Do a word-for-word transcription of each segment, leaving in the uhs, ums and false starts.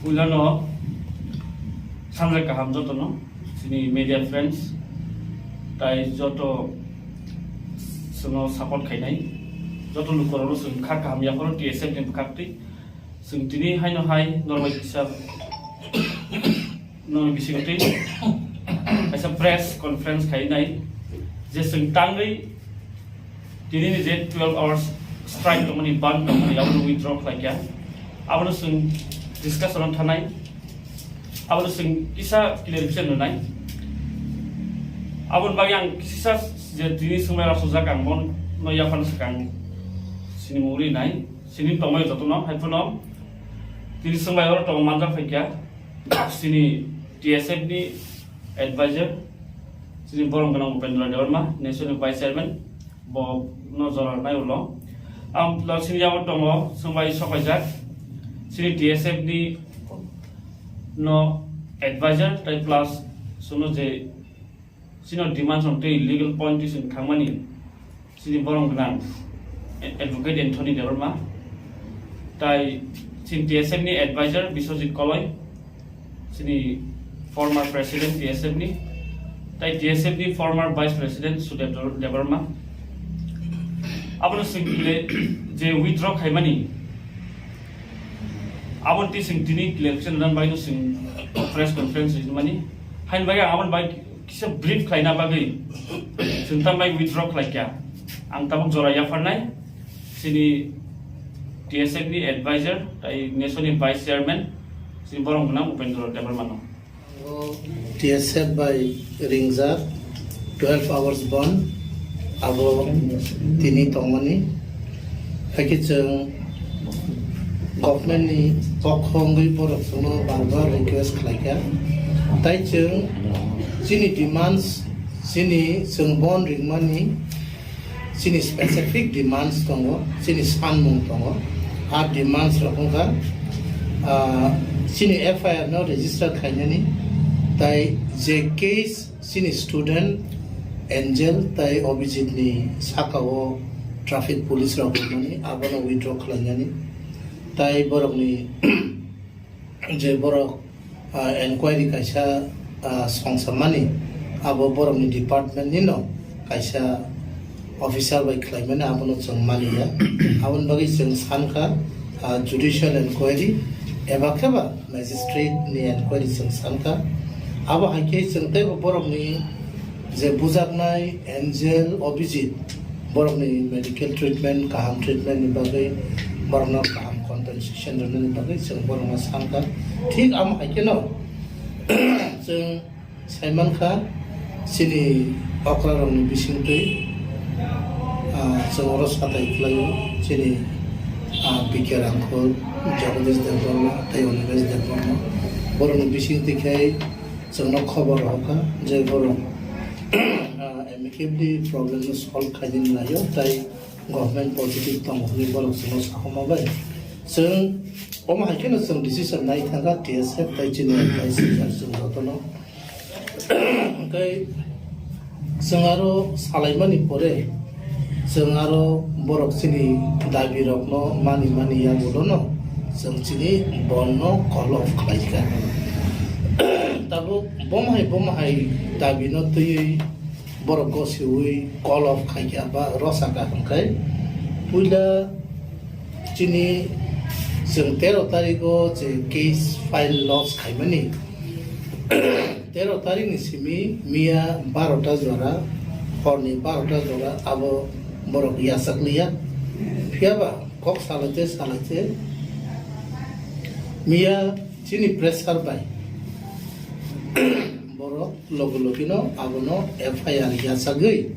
Puilano sanjak kaham jotono, chini media friends, tai joto chwngno support khainai, joto lukurokno chwng kha kaham yapharo T S F ni bwkhaktwi. Chwng tini haino hai norbai kisa noni bisingtwi kaisa press conference khainai, je chwng tangwi tini ni je twelve hours strike tongmani, ban tongmani, abono withdraw khlaikha, abono chwng discussion o thanai, abono chwng kisa clarification rwnai. Aboni bagwi ang kisa je tini swngmai rok sujak, ang bono yaphano swkang sini mungri nai, sini tongmai jotono, haiphano tini swngmai oro tong manjak phaikha. Chini T S F ni advisor, chini borom gwnang Upendra Debbarma, National Vice Chairman, bo no jora nai ulo. Ang plus chini yago tongo, swngbai sokaijak, chini T S F ni no advisor, tai plus suno je chini demands on tei legal point twi chwng thangmani, chini borom gwnang Advocate Anthony Debbarma, tai chini T S F ni advisor Biswajit Koloi, chini former president T S F ni, tai T S F ni former vice president Sudev Debbarma. Abono chwng je withdraw khaimani, aboni twi chwng tini clarification rwna bagwi no chwng press conference rwmani. Haini bagwi ang aboni bagwi kisa brief khlaina bagwi chwng tam bai withdraw khlaikha. Ang tabuk jora yapharnai chini T S F ni advisor tai National ni vice chairman chini borom gwnang Upendra Debbarma no. T S F bai ringjak twelve hours bond abo tini tongmani. Haikhe chwng government ni pokho wngwi borok chwngno bar bar request khlaikha. Tai chwng chini demands, chini chwng bond ringmani chini specific demands tongo, chini sanmung tongo. A demands rok wngkha, ah, chini F I R no register khainani, tai je case chini student Angel tai Abhijit ni saka o traffic police rok rwmani, abono withdraw khlainani, tai borokni je borok, ah, enquiry kaisa, ah, songsammani, abo borokni department nino kaisa officer bai khlaimani, abono chwng maliya. Aboni bagwi chwng sankha, ah, judicial enquiry eba kheba magistrate ni enquiry chwng sankha. Abo hai khe chwng teibo borokni je bujaknai Angel Abhijit, borokni medical treatment, kaham treatment ni bagwi borokno kaham compensation rwnani bagwi chwng borokno sankha. Thik amo hai kheno chwng saimankha, chini okrarokni bisingtwi, ah, chwng oro satai khlaio, chini, ah, B K Rangkhol, Jagadish Debbarma tei Animesh Debbarma. Borokni bisingtwi khe chwngno khobor rohorkha je borok, ah, amicably problem no solve khainani laio, tai government positive tongo hwnwi borok chwngno sakhoma bai. Chwng omo hai kheno chwng decision nai thangkha T S F tai chini advice rijak chwng jotono. Hwnkhe chwng aro salaimani pore chwng aro borok chini dabi rokno mani mani yagulono chwng chini bondno call off khlaikha. Tabuk bomo hai bomo hai dabi no twiwi borok gosiwi call off khaikha ba rosaka hwnkhe puila chini chwng tero tarikgo je case file lodge khaimani. Tero tarikni simi miya barota jora, horni barota jora abo borok yachak liya. Phiyaba kok salaite salaite miya chini pressure bai borok logi logino abono F I R yachagwi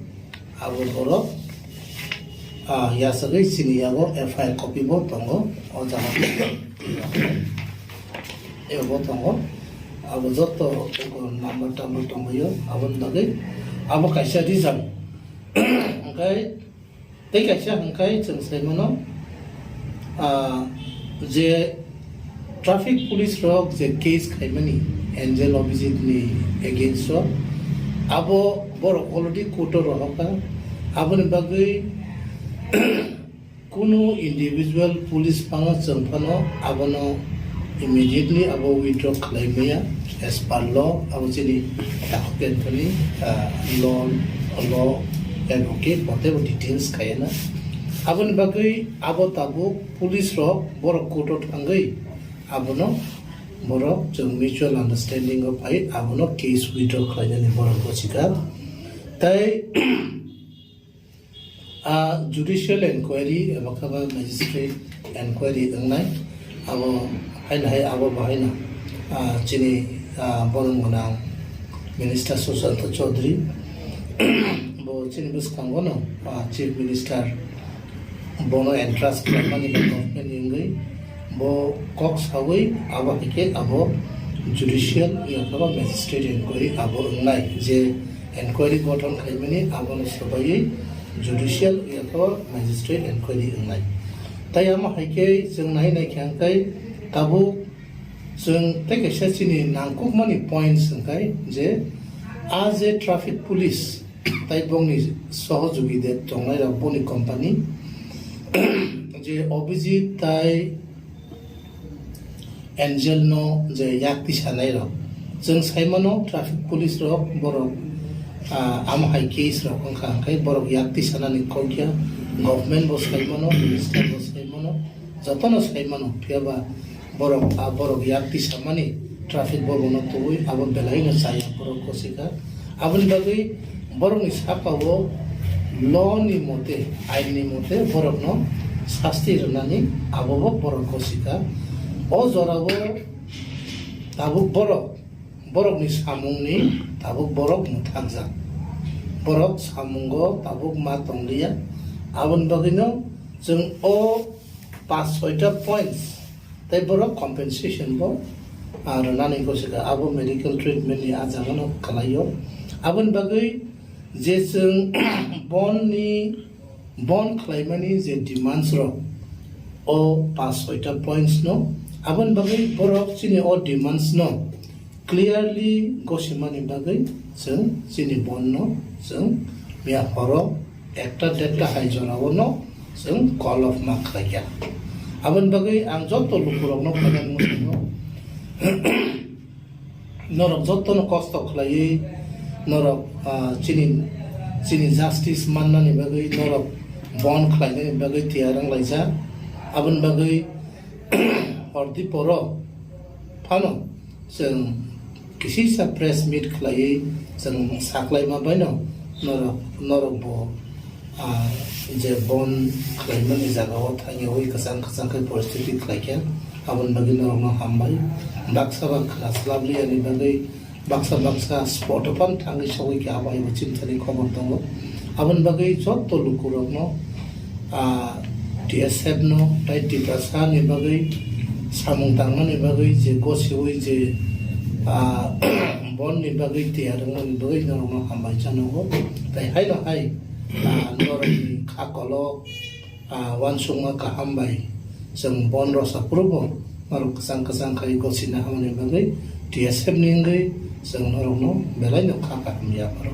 abo borok, ah, yachagwi chini yago F I R copy bo tongo o jaga. Ebo tongo, abo joto number tamber tongbaio, aboni bagwi abo kaisa reason. Hwnkhe tei kaisa hwnkhe chwng sai mano, ah, je traffic police rok je case khaimani Angel Abhijit ni against o, abo borok already court o rohorkha, aboni bagwi Kunu individual police phano chwng phano abono immediately abo withdraw khlai maya as per law, abo chini takhuk ni, ah, law, law advocate bo teibo details khaina. Aboni bagwi abo tabuk police rok borok court o thangwi abono borok chwng mutual understanding o phai abono case withdraw khlainani borok gosikha. Tai a judicial inquiry eba khe ba magistrate inquiry wngnai, abo haino hai abo bo haino, ah, chini, ah, borom gwnang minister Sushanta Chaudhary bo chini bwskango no, ah, chief minister bono entrust khlaimani ba government ni wngwi bo kok sawi abo hai khe abo judicial ya khe ba magistrate inquiry abo wngnai je inquiry gothon khaimani abono swbaiwi judicial ya khe ba magistrate inquiry wngnai. Tai amo hai khe chwng nai nai khe ang khe tabuk chwng tei kaisa chini nangkukmani points hwnkhe je a je traffic police tai bongni sohojugi de tongnai rok boni company je Abhijit tai Angel no je yakti sanai rok chwng saimano traffic police rok borok, ah, amo hai case rok wngkha hwnkhe borok yakti sanani kokya government bo saimano minister bo saimano jotono saimano phiyaba borok, ah, borok yakti samani traffic bobono tubui abo belaino chaya borok gosikha. Aboni bagwi borokni sakao law ni mote, ain ni mote borokno sasti rwnani abobo borok gosikha. O jorao tabuk borok, borokni samungni tabuk borok mwthakjak. Borok samungo tabuk ma tongliya. Aboni bagwino chwng o pas soita points tei borok compensation bo, ah, rwnani gosikha. Abo medical treatment ni ah jagano khlaio. Aboni bagwi je chwng bond ni, bond khlaimani je demands rok o pas soita points no, aboni bagwi borok chini o demands no clearly gosimani bagwi chwng chini bond no chwng miya horo ekta derta hai jorao no chwng call of ma khlaikha. Aboni bagwi ang joto lukurokno khaijakmung sango, norok jotono kosto khlaiwi norok, ah, chini, chini justice mannani bagwi norok bond khlainani bagwi tiyar wnglaijak. Aboni bagwi hordi poro phano chwng kisisa press meet khlaiwi chwng saklaima baino norok, norok bo, ah, je bond khlaimani jagao thangyawi kwchang kwchang khe poristiti khlaikha, aboni bagwi norokno hambai. Baksa ba khna swlabliyani bagwi baksa baksa spot o phano thangwi sogwi khe abo hai bo chimthani khobor tongo. Aboni bagwi joto lukurokno, ah, T S F no tai Tiprasa ni bagwi samung tangmani bagwi je gosiwi je, ah, bond ni bagwi tiyar wngmani bagwi norokno hambai chano. Tai haino hai, ah, norokni kha kolok, ah, uansukma kaham bai chwng bond rwsa phuru bo norok kwchang kwchang khai gosina hamani bagwi T S F ni wngwi chwng norokno belaino kha kaham ya pharo.